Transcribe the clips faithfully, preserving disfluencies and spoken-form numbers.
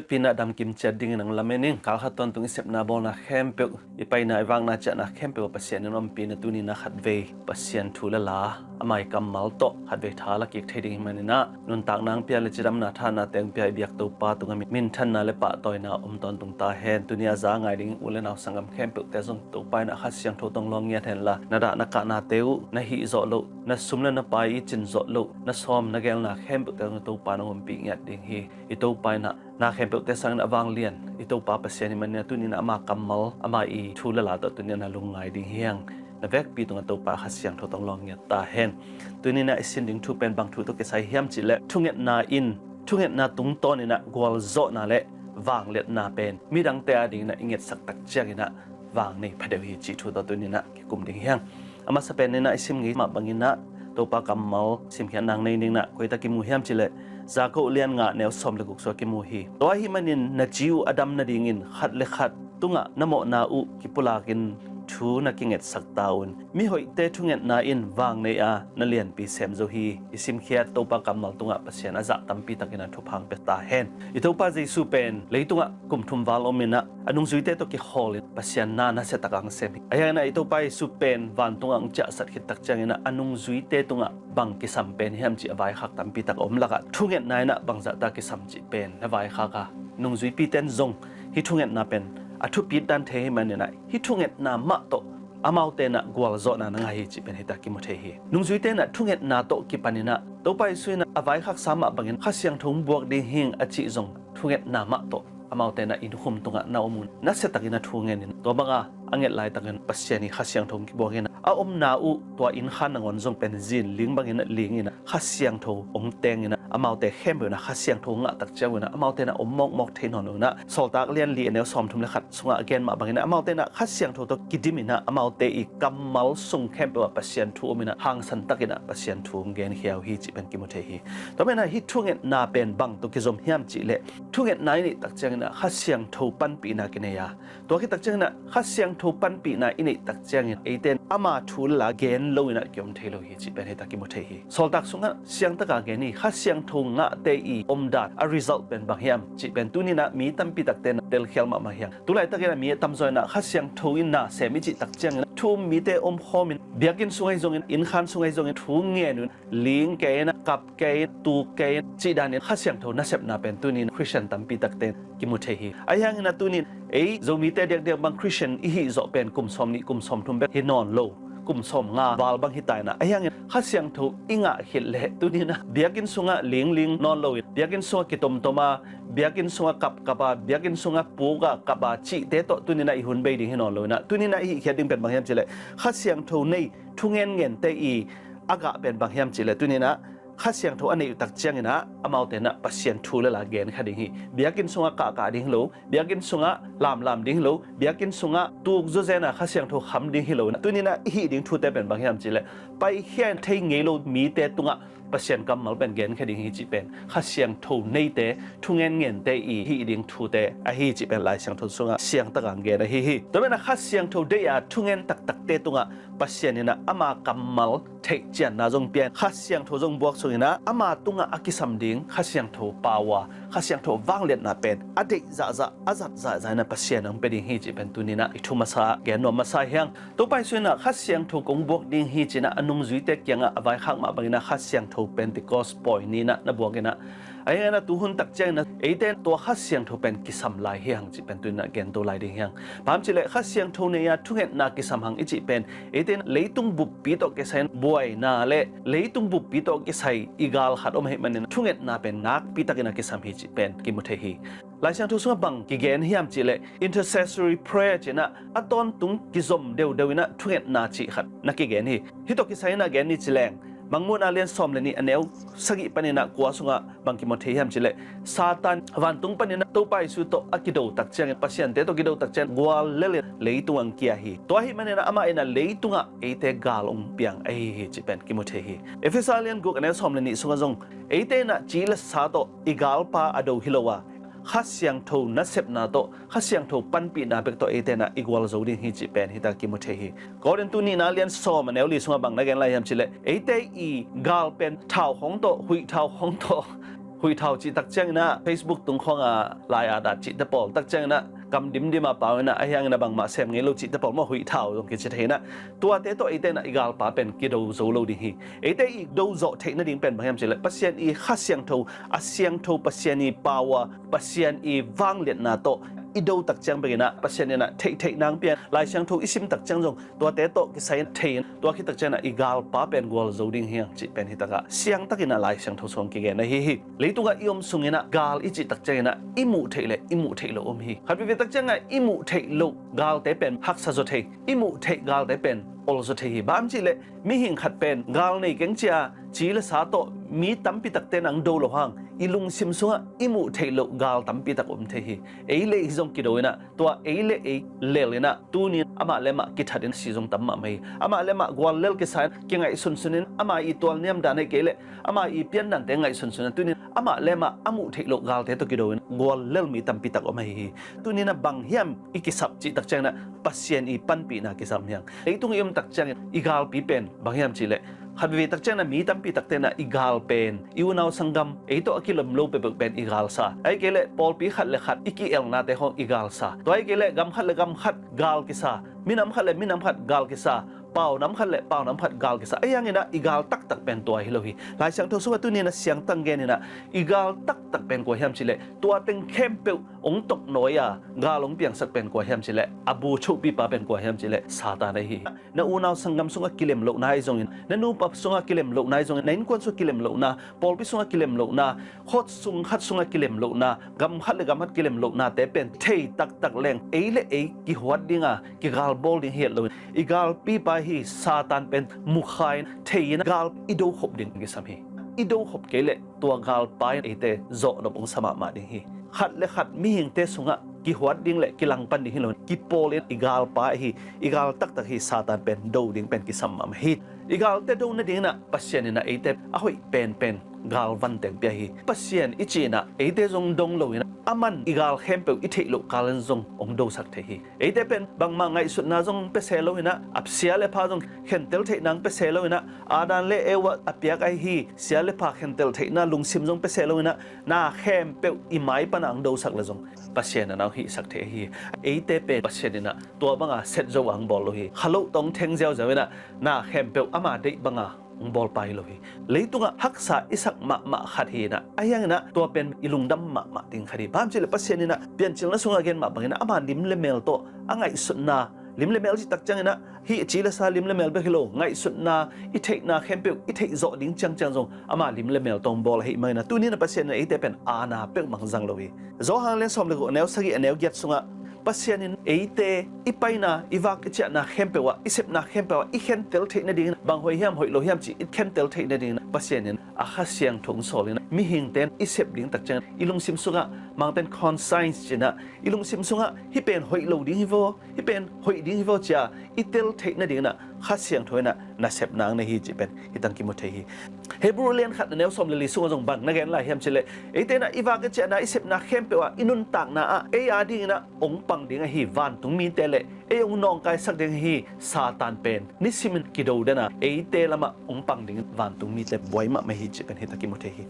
Pi in ah damkim ciat dingin hong lamen ing. Kal khat tawntung i sepna bawlna khempeuh, i paina i vakna ciahna khempeuh ah Pasian in ompih in ah tuni in ah khatvei Pasian thu le la, ama' kammal tawh khatvei tha la kik thei ding ahih manin ah nuntakna hong pia le cidamna thahatnate hong pia i biak Topa tungah minthanna le pahtawina om tawntung ta hen. Tuni a za ngai ding u le nau sanggam khempeuhte zong Topa in ah Kha Siangtho tawh hong lawng ngiat hen la, na dah na kahnate uh, na hih zawh loh, na sum le na pai i cin zawh loh, na sawm na gelna khempeuhte zong Topa in hong ompih ngiat ding hi. I Topa in ah na khempeuhte sangin a vanglian i Topa Pasian ahih manin ah tuni in ah ama' kammal, ama' thu le la tawh tuni in ah lungngai ding hi hang. Na vekpi tungah Topa Kha Siangtho tawh hong lawng ngiat ta hen. Tuni in ah i sin ding thu pen bang thu tawh kisai hiam cih leh, thungetna in, thungetna tungtawn in ah gualzawhna le vangliatna pen midangte a dingin ah i ngetsak tak ciangin ah vang nei phadeuh hi cih thu tawh tuni in ah kikum ding hi hang. A masa pen in ah i sim ngei mah bangin ah Topa kammal simkhiatna nei ning in ah koi tak kimu hiam cih leh, Jakob lian nga neu sawm le guk sungah kimu hi. Tua ahih manin na ci uh a dam nadingin khat le khat tungah na mawhna uh kipulakin thu na kingetsak ta un. Mihoihte thungetna in vang nei a, na lianpi sem zo hi. I simkhiat Topa kammal tungah Pasian a zah tampi takin ah thupha hong pia ta hen. I Topa Jesu pen leitungah kum thum val om in ah a nungzuite tawh kikhawl in Pasian na nasia tak a hong sem hi. Ahi hangin ah i Topa Jesu pen vantungah hong ciahsat khit tak ciangin ah a nungzuite tungah bang kisam pen hiam cih a vaikhak tampi tak a om lakah, thungetna in ah bangzah ta kisam cih pen na vaikhak a, nungzuipite in zong hih thungetna pen a thupit dan thei ahih manin ah hih thungetna mah tawh amaute in ah gualzawhna na ngah hi cih pen hita kimu thei hi. Nungzuite in ah thungetna tawh kipan in ah Topa Jesu in ah a vaikhaksa mah bangin Kha Siangtho hong buak ding hi ing a cih zong thungetna mah tawh amaute in ah innkhum tungah na om un nasia takin ah thu ngen in, tua banga a nget laitakin Pasian i Kha Siangtho hong kibuak in ah a omna uh tua innkhan nangawn zong pen zin ling bangin ah ling in ah Kha Siangtho hong teng in ah amaute khempeuh in ah Kha Siangtho hong ngah tak ciang un ah amaute in ah om mawkmawk thei nawn lo in ah Sawltak lian li a neu sawmthum le khat sungah a gen mah bangin ah amaute in ah Kha Siangtho tawh kidim in ah amaute i kammal sung khempeuh ah Pasian thu om in ah hangsan takin ah Pasian thu hong genkhia uh hi cih pen kimu thei hi. Tua manin ah hih thungetna pen bang tawh kizom hiam cih leh, thungetna i neih tak ciangin ah Kha Siangtho panpihna kinei a, tua khit tak ciangin ah Kha Siangtho panpihna i neih tak ciangin eite in ama thu le la gen lo in ah kiom thei lo hi cih pen hita kimu thei hi. Sawltak sungah siangtaka gen hi. Kha Siangtho ngahte i omdan, a result pen bang hiam cih pen tuni in ah mi tampi takte in ah telkhial mahmah hi hang. Tulaitakin ah mi a tamzaw in ah Kha Siangtho in na sem i cih tak ciangin ah thu um mite omkhawm in, biakinn sungah hi zongin, innkhan sungah hi zongin thu ngen un, ling kei in ah, kap kei in, tuk kei in cih danin Kha Siangtho nasepna pen tuni in ah Khristian tampi takte in kimu thei hi. Ahi hangin ah tuni in ei Zomite diakdiak bang Khristian i hih zawh pen kum sawmnih, kum sawmthum bek hi nawn lo, kum sawmnga val bang hi ta in ah, ahi hangin Kha Siangtho i ngah khit leh tuni in ah biakinn sungah lingling nawn lo in, biakinn sungah kitomtom a, biakinn sungah kapkap a, biakinn sungah puk a, kap a cihte tawh tuni in ah i hun bei ding hi nawn lo in ah, tuni in ah i hihkhiat ding pen bang hiam cih leh, Kha Siangtho nei thungengente i a gah pen bang hiam cih leh, tuni in ah Kha Siangtho a neih uh tak ciangin ah amaute in ah Pasian thu le la genkha ding hi. Biakinn sungah kahkah ding hi lo, biakinn sungah lamlam ding hi lo, biakinn sungah tuk zawzen a Kha Siangtho kham ding hi lo in ah, tuni in ah i hih ding thute pen bang hiam cih leh, paikhia in thei ngei lo mite tungah Pasian kammal pen genkha ding hi cih pen Kha Siangtho neite, thungengente i hih ding thute ahi cih pen Lai Siangtho sungah siangtaka gen ahi hi. Tua manin ah Kha Siangtho deih a thungen taktakte tungah Pasian in ah ama kammal theihcianna zong pia in, Kha Siangtho zong buak sung in ah ama tungah a kisam ding Kha Siangtho power, Kha Siangtho vangliatna pen a deih zahzah, a zat zahzah in ah Pasian hong pia ding hi cih pen tuni in ah i thu masa gen nuam masa hi hang. Topa Jesu in ah Kha Siangtho kong buak ding hi ci in ah a nungzuite kiangah a vaikhak mah bangin ah Kha Siangtho Pentecost pawi ni in ah na buak in ah, ahi hangin ah tuhun tak ciangin ah eite in tua Kha Siangtho pen kisam lai hi hang cih pen tuni in ah gen to lai ding hi hang. Bang hiam cih leh Kha Siangtho nei a thungetna kisam hang i cih pen eite in leitung buppi tawh kisai in buaina le leitung buppi tawh kisai i gal khat om ahih manin thungetna pen nakpi takin a kisam hi cih pen kimu thei hi. Lai Siangtho sungah bang kigen hiam cih leh intercessory prayer ci in ah a tawntung kizom deuhdeuh in ah thungetna cih khat na kigen hi. Hih tawh kisai in ah gen ni ci leng, Mangmuhna lian sawm le nih a neu sagih panin ah kua sungah bang kimu thei hiam cih leh, Satan vantung panin ah Topa Jesu tawh a kido tak ciangin, pasiante tawh kido tak ciangin gual lel in leitung ah hong kia hi. Tua ahih manin ah amah in ah leitungah eite gal hong piang ahi hi cih pen kimu thei hi. Efesa lian guk a neu sawm le nih sungah zong eite in ah ci le sa tawh i galpa a do hi lo a, Kha Siangtho nasepna tawh, Kha Siangtho panpihna bek tawh eite in ah i gualzo ding hi cih pen hita kimu thei hi. Korintu nihna lian sawm a neu li sungah bang na gen lai hiam cih leh, eite i gal pen thau khawng tawh, huih thau khawng tawh, Huih thau cih tak ciangin ah Facebook tung khawng a lai at at cihte pawl, tak ciangin ah kam dimdim a pau in ah, ahi hangin ah bangmah sem ngei lo cihte pawl maw, huih thau zong kici thei in ah, tuate tawh eite in ah i galpa pen kido zo lo ding hi. Eite i do zawh theih nading pen bang hiam cih leh Pasian i Kha Siangtho, a siangtho Pasian i pau a, Pasian i vangliatna tawh i do tak ciang bek in ah Pasian in ah theihtheih nang pian, Lai Siangtho i sim tak ciang zong tuate tawh kisai in thei in, tua khit tak ciang ah i galpa pen gual zo ding hi hang cih pen hi tak ah siangtak in ah Lai Siangtho sung kigen ahi hi. Leitung ah i om sung in ah gal i cih tak ciang in ah i muh theih leh i muh theih loh om hi. Khat veve tak ciang ah i muh theih loh galte pen haksa zaw thei, i muh theih galte pen ol zaw thei hi. Bang hiam cih leh mihing khat pen gal nei keng ci a, ci le sa tawh mi tampi takte in ah do lo hang, i lungsim sungah i muh theih loh gal tampi tak om thei hi. Ei le ei zong kido in ah, tua ei le ei lel in ah tuni in amah le amah kithat in si zong tam mahmah hi. Amah le amah gual lel kisa in kingaihsunsun in, ama i tualniam dan ahih kei leh ama i pian dante ngaihsunsun in, tuni in amah le amah a muh theih loh galte tawh kido in gual lel mi tampi tak om ahi hi. Tuni in ah bang hiam i kisap cih tak ciang in ah Pasian i panpihna kisam hi hang. Leitung i om tak ciangin i galpi pen bang hiam cih leh, khat veve tak ciang in ah mi tampi takte in ah i gal pen, i unau sanggam, ei tawh a kilem lo peuhpeuh pen i galsa, ahih kei leh pawlpi khat le khat i ki-elnate khawng i galsa, tua ahih kei leh gam khat le gam khat gal kisa, minam khat le minam khat gal kisa, paunam khat le paunam khat gal kisa, ahi hangin ah i gal taktak pen tua hi lo hi. Lai Siangtho sungah tuni in ah siangtang gen in ah i gal taktak pen kua hiam cih leh, tua teng khempeuh hong toknawi a gal hong piangsak pen kua hiam cih leh, a bu chopipa pen kua hiam cih leh Satan ahi hi. Na unau sanggam sungah kilem lohna ahi zongin, na nupa sungah kilem lohna ahi zongin, na innkuan sungah kilem lohna, pawlpi sungah kilem lohna, khua sung khat sungah kilem lohna, gam khat le gam khat kilem lohnate pen thei taktak leng ei le ei kihuat ding a kigalbawl ding hi het loin, i galpipa hi Satan pen mukha in thei in gal i do khop ding kisam hi. I do khop kei leh tua galpa in eite zawhnop hong sa mahmah ding hi. Khat le khat mihingte sungah kihuat ding le kilangpan ding hi loin, kipawl in i galpa ahi, i gal taktak hi Satan pen do ding pen kisam mahmah hi. I galte do nading in ah Pasian in ah eite a hoih penpen galvan teng pia hi. Pasian i cih in ah eite zong dong loin ah, aman i gal khempeuh i theih loh kal in zong hong dosak thei hi. Eite pen bangmah ngaihsutna zong pia se lo in ah, a sia le pha zong khentel theihna hong pia se lo in ah, Adam le Eva a piak ahi hi sia le pha khentel theihna lungsim zong pia se lo in ah, na khempeuh i mai pan a hong dosak le zong Pasian in ah hong hihsak thei ahi hi. Eite pen Pasian in ah tua bang a set zo a hong bawl lo hi. Kha loh tawh hong theng ziauziau in ah, na khempeuh ama deih bang a hong bawlpa hi lo hi. Leitungah haksa i sak mahmah khat hi in ah, ahi hangin ah tua pen i lungdam mahmah ding khat hi. Bang hiam cih leh Pasian in ah Piancilna sungah gen mah bangin ah ama lim le mel tawh a ngaihsutna, lim le mel cih tak ciangin ah hih ci le sa lim le mel bek hi lo, ngaihsutna, i theihna khempeuh i theih zawh ding ciangciang zong ama lim le mel tawh hong bawl ahih manin ah, tuni in ah Pasian in ah eite pen aana peuhmah hong zang lo hi. Johan lian sawm le guk, a neu sagih, a neu giat sungah Pasian in eite i paina, i vak i ciahna khempeuh ah, i sepna khempeuh ah i khentel theih nadingin, bang hoih hiam hoih lo hiam cih i khentel theih nadingin Pasian in a Kha Siangtho hong sawl in ah, mihingte in i sep ding tak ciangin i lungsim sungah, Mangte'n conscience ci in ah, i lungsim sungah hih pen hoih lo ding hi vaw, hih pen hoih ding hi vaw ci a i tel theih nadingin ah Kha Siangtho in ah nasepna hong nei hi cih pen hih tang kimu thei hi. Hebrew lian khat, a neu sawm le li sungah zong bang na gen lai hiam cih leh, eite in ah i vak i ciahna, i sepna khempeuh ah, i nuntakna ah ei a dingin ah hong pang ding ahi vantung mite le ei hong nawngkaisak ding ahi Satan pen nisimin kido den a, eite lamah hong pang dingin vantung mite buai mahmah hi cih pen hih tang kimu thei hi.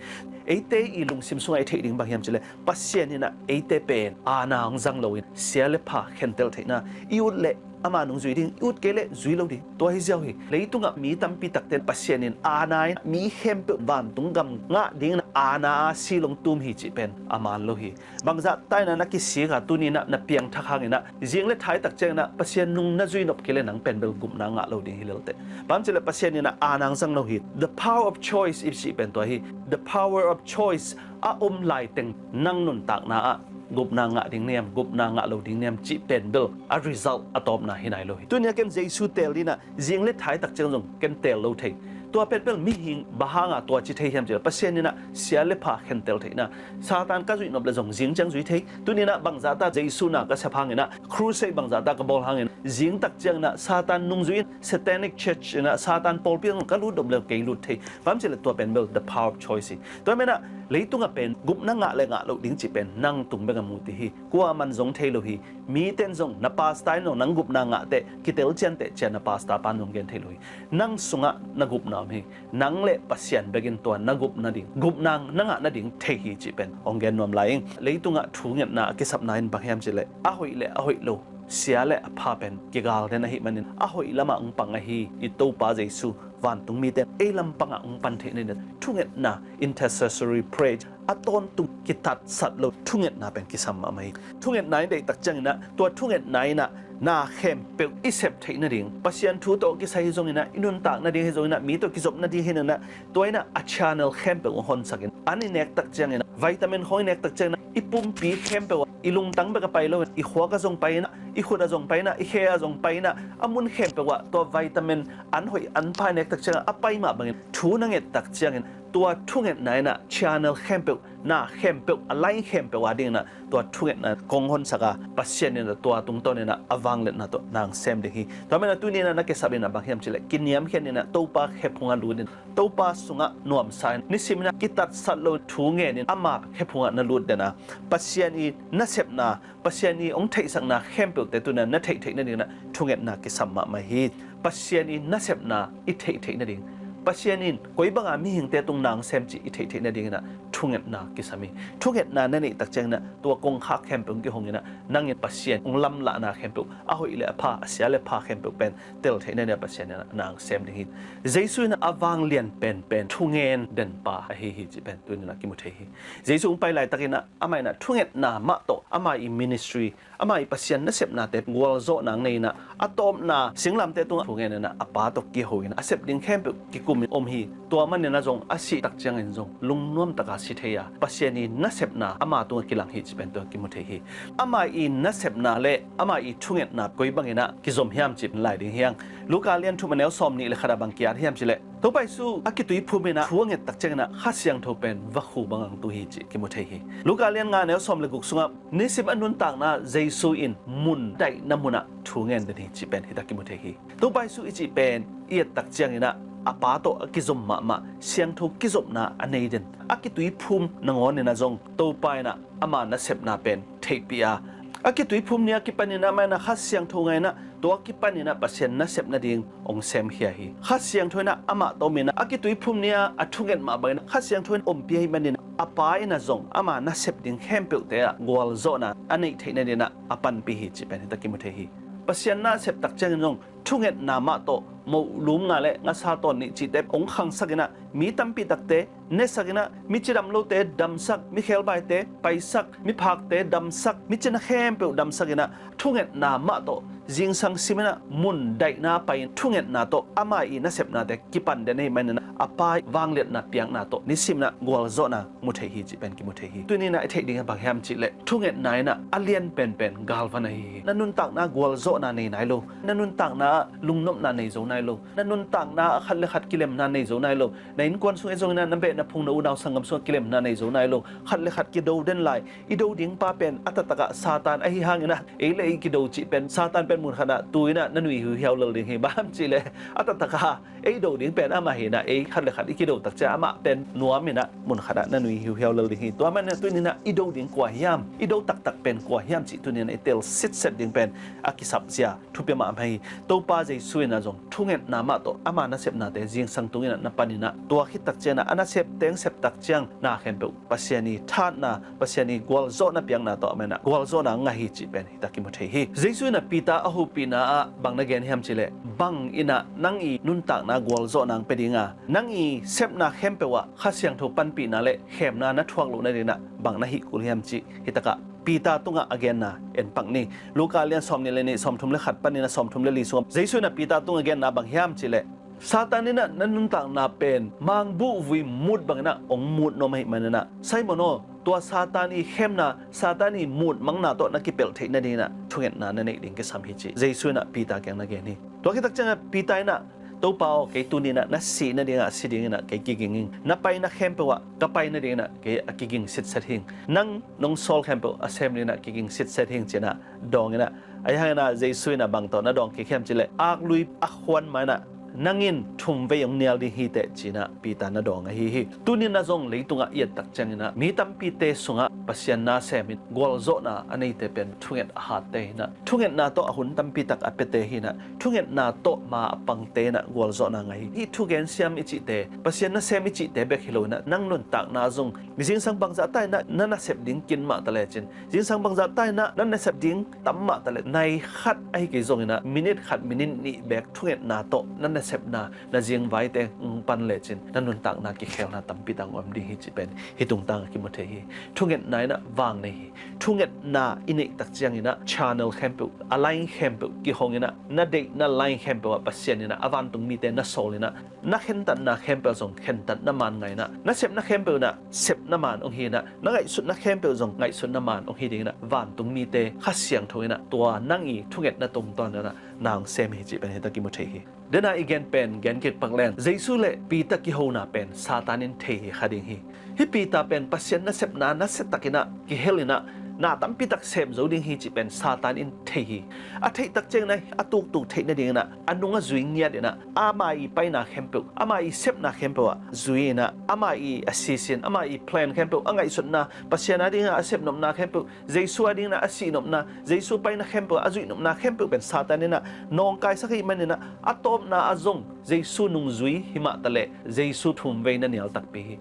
Eite i lungsim sungah i theih ding bang hiam cih leh, Pasian in ah eite pen aana hong zang loin sia le pha khentel theihna, i ut leh ama nung zui ding, i ut kei leh zui lo ding, tua hi ziau hi. Leitungah mi tampi takte in Pasian in aana in mi khempeuh vantung gam ngah dingin aana a sila hong tum hi cih pen a man lo hi. Bangzah ta in ah na kisik a, tuni in ah na piangthak hangin ah, zing le thai tak ciangin ah Pasian nung na zui nop kei leh nang pen bel gupna ngah lo ding hi lel teh. Bang hiam cih leh Pasian in ah aana hong zang lo hi. The power of choice i cih pen tua hi. The power of choice a om laiteng nang nuntakna ah gupna ngah ding na hiam, gupna ngah lo ding na hiam cih pen bel a result a tawpna hi nai lo hi. Tuni a ken Jesu teel ding in ah zing le thai tak ciang zong ken teel lo thei. Tua pen bel mihing bang hang a tua ci thei hiam cih leh, Pasian in ah sia le pha khentel theihna, Satan ka zuih nop leh zong zing ciang zui thei. Tuni in ah bangzah ta Jesu na ka sep hangin ah, crusade bangzah ta ka bawl hangin, zing tak ciangin ah Satan nung zui in, satanic church in ah, Satan pawlpi ah zong ka lut nop leh kei lut thei. Bang hiam cih leh tua pen bel the power of choice hi. Tua manin ah Leitungah pen gupna ngah le ngah loh ding cih pen nang tung bek a mu ti hi. Kuaman zong thei lo hi. Mite in zong na pastor in zong nang gupna ngah teh kitel cianteh cia na pastor pan zong gen thei lo hi. Nang sungah na gupna om hi. Nang le Pasian bekin tua na gupna ding, gupna na ngah nading thei hi cih pen hong gen nuam lai ing. Leitungah thungetna a kisapna in bang hiam cihleh a hoih le a hoih lo, sia le a pha pen kigal den ahih manin a hoih lamah hong pang ahi i Topa Jesu vantung mite ei lampangah hong pan theih nading thungetna, intercessory prayer, a tawntung kitatsat lo thungetna pen kisam mahmah hi. Thungetna i deihtak cianginah tua thungetna inah na khempeuh i sep theih nading, Pasian thu tawh kisai hi zonginah i nuntak nading hi zonginah mi tawh kizop nading hi inah tua inah a channel khempeuh hong honsakin an i nektak cianginah vitamin khong i nektak cianginah i pumpi khempeuh ah i lungtang bek a pai lo, i khuak a zong pai inah, i khut a zong pai inah, i khe a zong pai inah, a mun khempeuh ah tua vitamin an hoih an pha i nektak ciangin a pai mah bangin thu na ngettak ciangin tua thungetna inah channel khempeuh, na khempeuh, a line khempeuh a dinginah tua thungetna kong honsak a, Pasian inah tua tungtawn inah a vangliatna tawh nang sem ding hi. Tua menah tuni inah na kisap inah bang hiam cihleh kiniamkhiat inah Topa khephungah lut in, Topa sungah nuamsa in, nisim inah kitatsat lo thu ngenin ama khephungah na lut den a, Pasian i nasepna, Pasian i hong theihsakna khempeuhte tuni inah na theihtheih nadinginah thungetna kisam mahmah hi. Pasian i nasepna i theihtheih nading, Pasian in koi banga mihingte tung nang sem cih i theihtheih nadinginah thungetna kisam hi. Thungetna na neihtak cianginah tua kongkhak khempeuh hong kihonginah nangin Pasian hong lamlahna khempeuh, a hoih le a pha, a sia le pha khempeuh pen tel theih nadinginah Pasian inah nang sem ding hi. Jesu inah a vanglian penpen thungen denpa ahi hi cih pen tuninah kimu thei hi. Jesu hong pai laitakinah amah inah thungetna mah tawh ama i ministry, ama i Pasian nasepnate gualzawhna nei inah a tawpna singlamteh tungah thungen inah a Pa tawh kiho inah a sep ding khempeuh kikumin om hi. Tua maninah zong a sihtak ciangin zong lungnuamtaka si thei a, Pasian i nasepna ama tungah kilang hi cih pen tua kimu thei hi. Ama i nasepna le ama i thungetna koi banginah kizom hiam cih pen lai ding hi hang. Luka lian thum a neu sawm nih le khat ah bang ki-at hiam cihleh Topa Jesu a kituiphum inah thu a ngettak cianginah Kha Siangtho pen vakhu bang hong tu hi cih kimu thei hi. Luka lian nga neu sawm le guk sungah nisim a nuntakna Jesu in mun daihna munah thu ngen den hi cih pen hita kimu thei hi. Topa Jesu i cih pen i ettak cianginah a Pa tawh a kizom mahmah siangtho kizopna a nei den, a kituiphum nangawn inah zong Topa inah ama nasepna pen theihpih a, a kituiphum ni a kipaninah amah inah Kha Siangtho ngai inah tua kipaninah Pasian nasep nading hong semkhia hi. Kha Siangtho inah amah tawh om inah a kituiphum ni a a thunget mah bangin Kha Siangtho in ompih ahih manin a Pa inah zong ama nasep ding khempeuhte ah gualzawhna a neih theih nadinginah a panpih hi cih pen hita kimu thei hi. Pasian naseptak ciangin zong thungetna mah tawh moh lum nga le ngasa tawn nih cihte hong khangsak inah mi tampi takte nesak inah, mi cidam lote damsak, mi khebaite paisak, mi phakte damsak, mi cina khempeuh damsak inah thungetna mah tawh zingsang sim inah mun daihna pai-in thungetna tawh ama i nasepnate kipan den ahih maninah a Pa vangliatna piakna tawh nisim inah gualzawhna mu thei hi cih pen kimu thei hi. Tuni inah i theih ding a bang hiam cihleh thungetna inah a lian penpen galvan ahi hi. Na nuntakna gualzawhna nei nai lo, na nuntakna ah lungnopna nei zo nai lo, na nuntakna ah khat le khat kilemna nei zo nai lo, na innkuan sung ei zonginah na beh na phung na unau sanggam sungah kilemna nei zo nai lo, khat le khat kido den lai. I do ding pa pen a taktakah Satan ahi hanginah ei le ei kido cih pen Satan pen munkhatah tu inah na nui hiuhiau lel ding hi. Bang hiam cihleh a taktakah ei do ding pen amah hinah ei khat le khat i kido takcia amah pen nuam inah munkhatah na nui hiuhiau lel ding hi. Tua maninah tuninah i do ding kua hiam, i do taktak pen kua hiam cih tuninah i tel sitset ding pen a kisap cia thupi mahmah hi. Topa Jesu inah zong thungetna mah tawh ama nasepnate zingsang tunginah na paninah tua khittak cianginah a nasepte hong septak ciang na khempeuh Pasian i thatna, Pasian i gualzawhna piakna tawh amah inah gualzawhna ngah hi cih pen hita kimu thei hi. Jesu inah Peter a hopihna ah bang na gen hiam cihleh bang inah nang i nuntakna gualzawhna hong pia dinga, nang i sepna khempeuh ah Kha Siangtho panpihna le khemna na thuak loh nadinginah bang na hih kul hiam cih hitakah Peter tungah a genna en pak ni. Luka lian sawm nih le nih, sawm thum le khat paninah sawm thum le li sungah Jesu inah Peter tungah a genna bang hiam cihleh Satan inah na nuntakna pen mangbuh vui mut banginah hong mut nuam ahih maninah Simon aw, tua Satan i khemna, Satan i mutmangna tawh na kipelh theih nadinginah thungetna na neih ding kisam hi cih Jesu inah Peter kiang na gen hi. Tua khittak ciangah Peter inah Topa aw, kei tuninah na sih nadingah si dinginah kei kiging ing. Na paina khempeuh ah ka pai nadinginah kei a kiging sitset hing. Nang nong sawl khempeuh a sem dinginah kiging sitset hing cinah dawnginah, ahi hanginah Jesu inah bang tawh na dawng kik hiam cihleh aklui a khuan ma inah nang in thum vei hong nial ding hi teh, ci-in ah Peter na dawng ahi hi. Tuni-in ah zong leitungah i et tak ciangin ah mi tampite sungah Pasian na sem in gualzawhna a neite pen thunget a hatte hi-in ah, thungetna tawh a hun tampi tak a piate hi-in ah, thungetna tawh ma a pangte in ah gualzawhna ngah hi. Hih thugen siam i cihte, Pasian nasem i cihte bek hi lo-in ah, nang nuntakna zong zingsang bangzah ta-in ah na nasep ding kin mah ta lecin, zingsang bangzah ta-in ah na nasep ding tam mah ta le, nai khat ahi kei zongin ah, minit khat, minit nih bek thungetna tawh na nasepna, na zingvaite hong pan lecin, na nuntakna kikhelna tampi tak hong om ding hi cih pen hih tungtang ah kimu thei hi. Thungetna in ah vang nei hi. Thungetna i neih tak ciangin ah channel khempeuh, a line khempeuh kihong in ah, na deihna line khempeuh ah Pasian in ah a vantung mite na sawl in ah, na khentatna khempeuh zong khentatna maan ngah in ah, na sepna khempeuh in ah sepna maan hong hi in ah, na ngaihsutna khempeuh zong ngaihsutna maan hong hi dingin ah vantung mite Kha Siangtho in ah tua nang i thungetna tungtawn in ah na hong sem hi cih pen hih tak kimu thei hi. Dena i gen pen gen kik pak leng, Jesu le Peter kihona pen Satan in thei hi kha ding hi. Hih Peter pen Pasian nasepna nasia takin ah kihel in ah, na tampi tak sem zo ding hi cih pen Satan in thei hi. A theih tak ciangin ah a tuktuk theih nadingin ah a nung a zui ngiat in ah, ama i paina khempeuh, ama i sepna khempeuh ah zui in ah, ama i a sisin, ama i plan khempeuh, a ngaihsutna, Pasian a dingin ah a sepnopna khempeuh, Jesu a dingin ah a sihnopna, Jesu paina khempeuh, a zuihnopna khempeuh pen Satan in ah nawngkaisak ahih manin ah, a tawpna ah zong Jesu nungzui hi mah ta leh Jesu thum vei na nial takpi hi.